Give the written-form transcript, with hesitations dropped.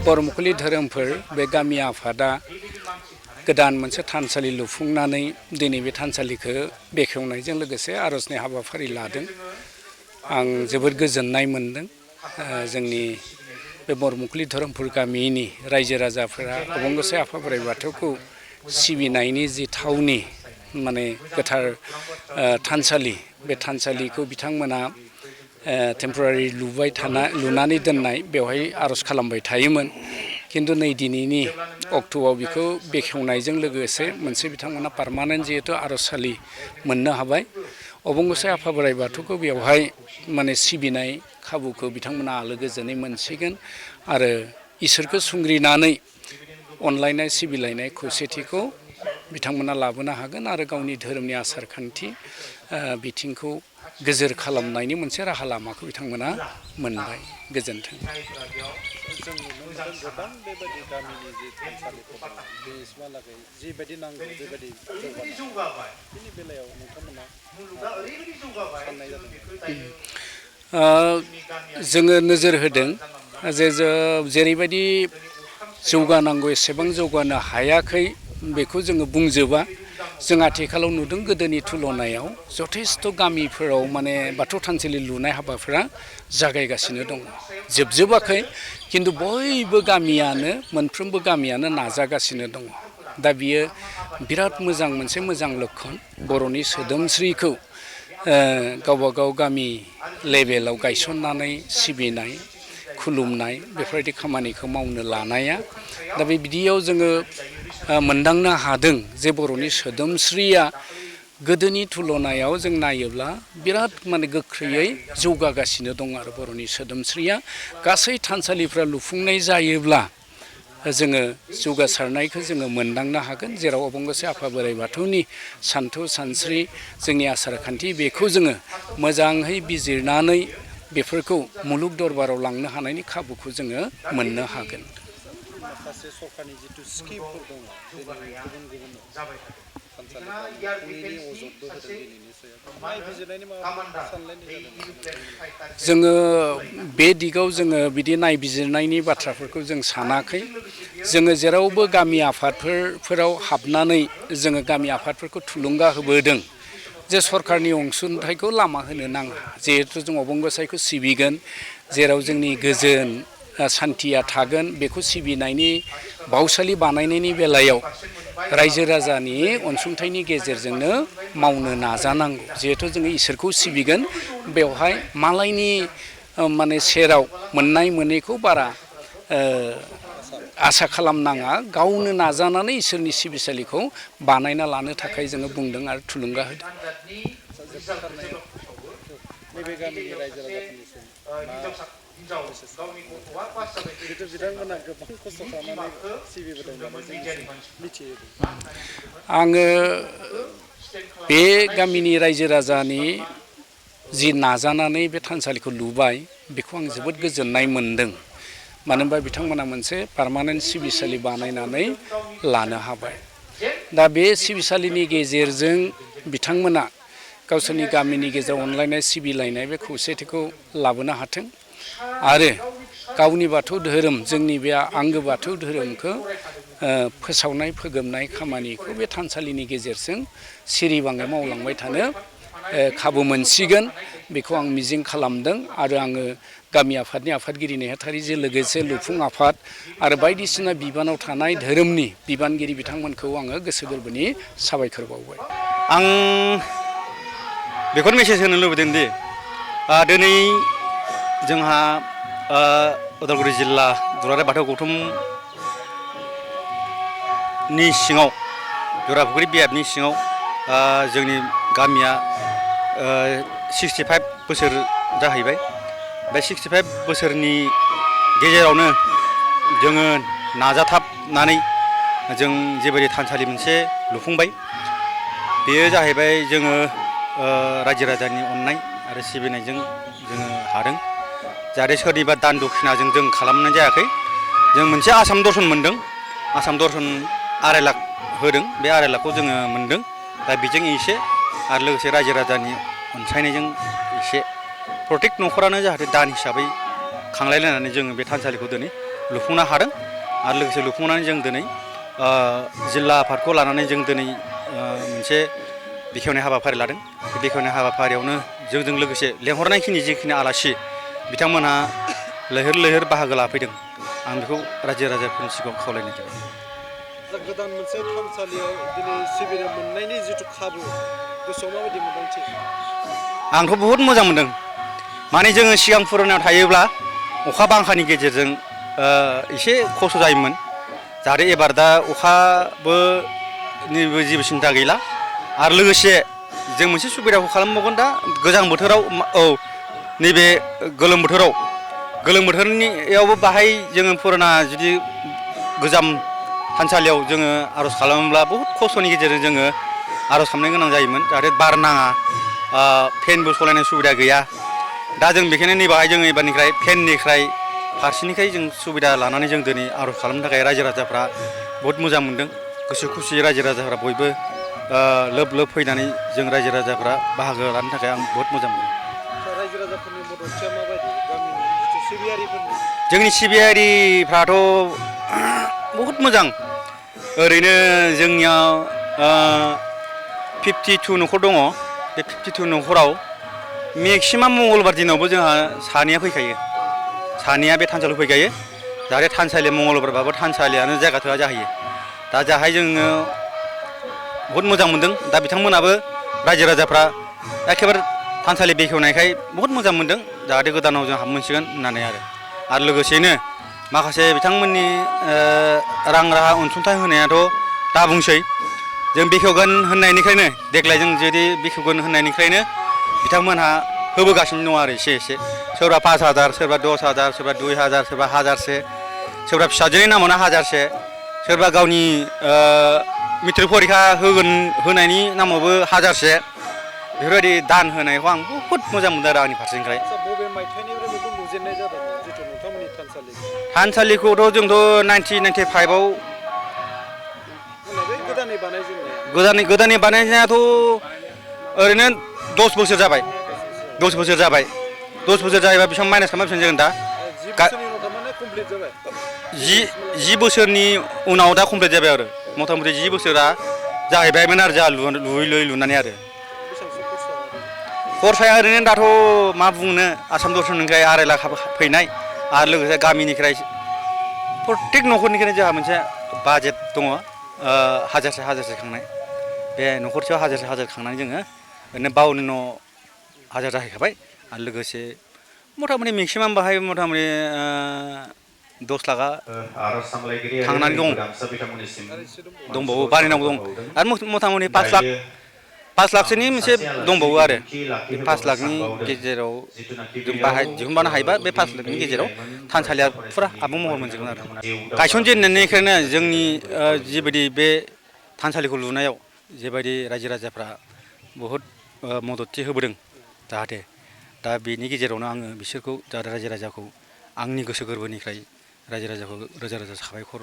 बरमुखुलि धोरोमफोर बे गामि आफादा गोदान मोनसे थानसालि लुफुंनानै दिनै बे थानसालिखौ बेखेवनायजों लोगोसे आर'जनि हाबाफारि लादों। आं जोबोद गोजोननाय मोनदों। जोंनि बे बरमुखुलि धोरोमफुर गामिनि रायजो राजाफोरा अबंगसाय आफा बोराइ बाथौखौ सिबिनायनि जि थावनि माने गोथार थानसालि, बे थानसालिखौ बिथांमोना टेम्परारि लुनानै दोननाय बेवहाय आर'ज खालामबाय थायोमोन। किन्तु नै दिनैनि अक्ट'आव बेखौ बेखेवनायजों लोगोसे मोनसे बिथांमोना पार्मानेन्ट जिहेतु आर'जसालि मोननो हाबाय। अबंगसाय आफा बोराइ बाथौखौ बेवहाय माने सिबिनाय खाबुखौ बिथांमोना आलो गोजोनै मोनसिगोन आरो इसोरखौ सुंग्रिनानै अनलायनाय सिबिलायनाय खौसेथिखौ बिथांमोना लाबोनो हागोन आरो गावनि धोरोमनि आसार खान्थि बिथिंखौ गोजोर खालामनायनि मोनसे राहा लामाखौ बिथांमोना मोनबाय। गोजोन्थों। जों नुनो मोनदों गोबां बेबायदि गामिनि जि थानसालिफोर दङ बेसिमहालागै जिबायदि नांगौ बेबायदि जौगाबाय बेनि बेलायाव नोंथांमोना साननाय जादों? जोङो नोजोर होदों जे जेरैबायदि जौगानांगौ एसेबां जौगानो हायाखै बेखौ जोङो बुंजोबा। जों आथिखालाव नुदों गोदोनि तुलनायाव जथेस्थ' गामिफोराव माने बाथौ थानसालि लुनाय हाबाफोरा जागायगासिनो दङ। जोबजोबाखै, किन्तु बयबो गामियानो मोनफ्रोमबो गामियानो नाजागासिनो दङ। दा बियो बिराद मोजां मोनसे मोजां लक्षन। बर'नि सोदोमस्रिखौ गावबा गाव गामि लेभेलाव गायसननानै सिबिनाय खुलुमनाय बेफोरबायदि खामानिखौ मावनो लानाया। दा बे बिदियाव जोङो मोनदांनो हादों जे बर'नि सोदोमस्रिया गोदोनि तुलनायाव जों नायोब्ला बिराद माने गोख्रैयै जौगागासिनो दं आरो बर'नि सोदोमस्रिया। गासै थानसालिफ्रा लुफुंनाय जायोब्ला जोङो जौगासारनायखौ जोङो मोनदांनो हागोन, जेराव अबंगसाय आफा बोराइ बाथौनि सानथौ सानस्रि जोंनि आसार खान्थि बेखौ जोङो मोजाङै बिजिरनानै बेफोरखौ मुलुग दरबाराव लांनो हानायनि खाबुखौ जोङो मोननो हागोन। माखासे सरकारनि जिथु स्किमफोर दङ दिनै गुबुन गुबुन थानसालिफोरनि अजदबो होदों दिनैनि सायाव नायबिजिरनायनि माबा सानलायनाय जादों? जोङो बे दिगाव जोङो बिदि नायबिजिरनायनि बाथ्राफोरखौ जों सानाखै। जोङो जेरावबो गामि आफादफोराव हाबनानै जोङो गामि आफादफोरखौ थुलुंगा होबोदों जे सरकारनि अनसुंथाइखौ लामा होनो नाङा। जिहेथु जों अबंगसायखौ सिबिगोन, जेराव जोंनि गोजोन सान्थिया थागोन, बेखौ सिबिनायनि बावसालि बानायनायनि बेलायाव रायजो राजानि अनसुंथाइनि गेजेरजोंनो मावनो नाजानांगौ। जिहेथु जोङो इसोरखौ सिबिगोन, बेवहाय मालायनि माने सेराव मोननाय मोनैखौ बारा आसा खालामनाङा। गावनो नाजानानै इसोरनि सिबिसालिखौ बानायना लानो थाखाय जोङो बुंदों आरो थुलुंगा होदों। नैबे गामिनि रायजो राजाफोरनिसिम बिथांमोना गोबां खस्थ' खालामनानै सिबिबोदों होननानै जों मिथियो। आङो बे गामिनि रायजो राजानि जि नाजानानै बे थानसालिखौ लुबाय बेखौ आं जोबोद गोजोननाय मोनदों। मानो होनबा बिथांमोना मोनसे पार्मानेन्ट सिबिसालि बानायनानै लानो हाबाय। दा बे सिबिसालिनि गेजेरजों बिथांमोना गावसोरनि गामिनि गेजेराव अनलायनाय सिबिलायनाय बे खौसेथिखौ लाबोनो हाथों आरो गावनि बाथौ धोरोम जोंनि बे आंगो बाथौ धोरोमखौ फोसावनाय फोगोमनाय खामानिखौ बे थानसालिनि गेजेरजों सिरिबाङै मावलांबाय थानो खाबु मोनसिगोन, बेखौ आं मिजिं खालामदों। आरो आङो गामि आफादनि आफादगिरि नेहाथारिजों लोगोसे लुफुं आफाद आरो बायदिसिना बिबानाव थानाय धोरोमनि बिबानगिरि बिथांमोनखौ आङो गोसो गोरबोनि साबायखर बावबाय। आं बेखौनो मेसेज होनो लुबैदों दि दिनै जोंहा उदालगुरि जिल्ला दुलाराय बाथौ गौथुमनि सिङाव जराफुख्रि बियाबनि सिङाव जोंनि गामिया 65 बोसोर जाहैबाय। बे 65 बोसोरनि गेजेरावनो जोङो नाजाथाबनानै जों जेबायदि थानसालि मोनसे लुफुंबाय, बेयो जाहैबाय जोङो रायजो राजानि अननाय आरो सिबिनायजों जोङो हादों। जाहाथे सोरनिबा दान दक्षिणाजों जों खालामनाय जायाखै। जों मोनसे आसाम दर्शन मोनदों, आसाम दर्शन 2.5 लाख होदों, बे 2.5 लाखखौ जोङो मोनदों। दा बेजों एसे आरो लोगोसे रायजो राजानि अनसायनायजों एसे प्रत्येक न'खरानो जाहाथे दान हिसाबै खांलायलायनानै जोङो बे थानसालिखौ दिनै लुफुंनो हादों आरो लोगोसे लुफुंनानै जों दिनै जिल्ला आफादखौ लानानै जों दिनै मोनसे बेखेवनाय हाबाफारि लादों। बे बेखेवनाय हाबाफारियावनो जोंजों लोगोसे लेंहरनायखिनि जिखिनि आलासि बिथांमोनहा लैहोर लैहोर बाहागो लाफैदों। आं बेखौ रायजो राजाफोरनि सिगाङाव खावलायनाय जाबाय। दा गोदान मोनसे थानसालियाव दिनै सिबिनो मोननायनि जिथु खाबु गोसोआव माबायदि मोन्दांथि? आंथ' बहुद मोजां मोनदों। माने जोङो सिगां पुरानायाव थायोब्ला अखा बांखानि गेजेरजों एसे खस्थ' जायोमोन। जाहाथे एबार दा अखाबो निबो जेबो सिन्था गैला आरो लोगोसे जों मोनसे सुबिदाखौ खालामबावगोन दा गोजां बोथोराव नैबे गोलोम बोथोरनियावबो बाहाय जोङो पुराना जुदि गोजाम थानसालियाव जोङो आर'ज खालामोब्ला बहुद खस्थ'नि गेजेरजों जोङो आर'ज खालामनो गोनां जायोमोन। जाहाथे बार नाङा, फेनबो सलायनाय सुबिदा गैया। दा जों बेखायनो नैबाहाय जोङो एबारनिफ्राय फेननिफ्राय फारसेनिफ्राय जों सुबिदा लानानै जों दिनै आर'ज खालामनो थाखाय रायजो राजाफ्रा बहुद मोजां मोनदों। गोसो खुसियै रायजो राजाफ्रा बयबो लोब लोब फैनानै जों रायजो राजाफ्रा बाहागो लानो थाखाय आं बहुद मोजां मोनदों। रायजो राजाफोरनि मददथिया माबायदि गामिनि जिथु सिबियारिफोरनि? जोंनि सिबियारिफ्राथ' बहुद मोजां। ओरैनो जोंनियाव 52 न'खर दङ। बे 52 न'खराव मेक्सिमाम मंगलबार दिनावबो जोंहा सानैया फैखायो। सानैया बे थानसालियाव फैखायो। जाहाथे थानसालिया मंगलबारबाबो थानसालियानो जायगा थोआ जाहैयो। दा जाहाय जोङो बहुद मोजां मोनदों। दा बिथांमोनाबो रायजो राजाफ्रा एखेबारे थानसालि बेखेवनायखाय बहुद मोजां मोनदों। जाहाथे गोदानाव जों हाबनो मोनसिगोन होननानै आरो लोगोसेनो माखासे बिथांमोननि रां राहा अनसुंथाइ होनायाथ' दा बुंसै। जों बेखेवगोन होननायनिफ्रायनो देग्लाय जों जुदि बेखेवगोन होननायनिफ्रायनो बिथांमोनहा होबोगासिनो दं आरो एसे एसे। सोरबा 5,000, सोरबा 10,000, सोरबा 2,000, सोरबा 1,000से, सोरबा फिसाजोनि नामावनो 1,000से, सोरबा गावनि मेट्रिक परिखा होनायनि नामावबो 1,000से बेफोरबायदि दान होनायखौ आं बहुद मोजां मोनदों आरो आंनि फारसेनिफ्राय। बबे मायथाइनिफ्राय बेखौ लुजेननाय जादोंमोन जिथु नोंथांमोननि थानसालि? थानसालिखौथ' जोंथ' 1995आव बे गोदानै बानायनायाथ' ओरैनो 10 बोसोर जाबाय। 10 बोसोर जाबाय। 10 बोसोर जायोबा बेसेबां माइनास खालामबा बेसेबां जागोन दा? 10 बोसोरनि उनाव थारमाने कमप्लिट जाबाय। 10 बोसोरनि उनाव दा कमप्लिट जाबाय आरो मथा मथि 10 बोसोरा जाहैबायमोन आरो जोंहा लुयै लुनानै आरो। बेसेबांसो खरसा? खरसाया ओरैनो दाथ' मा बुंनो आसाम दर्शननिफ्राय 2.5 लाख फैनाय आरो लोगोसे गामिनिफ्राय प्रत्येक न'खरनिफ्रायनो जोंहा मोनसे बाजेट दङ 1,000से खांनाय। बे न'खरसेयाव 1,000से खांनानै जोङो ओरैनो 52,000 जाहैखाबाय। आरो लोगोसे मथा मथि मेक्सिमाम बाहाय मथा मथि 10 लाखा थांनानै दंबावो बानायनांगौ दं आरो मथा मथि 5 लाखसोनि मोनसे दंबावो आरो बे 5 लाखनि गेजेराव जों दिहुनबानो हायोबा बे 5 लाखनि गेजेराव थानसालिया फुरा आबुं महर मोनजोबगोन आरो। गायसनजेननायनिफ्रायनो जोंनि जिबायदि बे थानसालिखौ लुनायाव जेबायदि रायजो राजाफ्रा बहुद मददथि होबोदों जाहाथे दा बेनि गेजेरावनो आङो बिसोरखौ रायजो राजाखौ आंनि गोसो गोरबोनिफ्राय रायजो राजाखौ रोजा रोजा साबायखर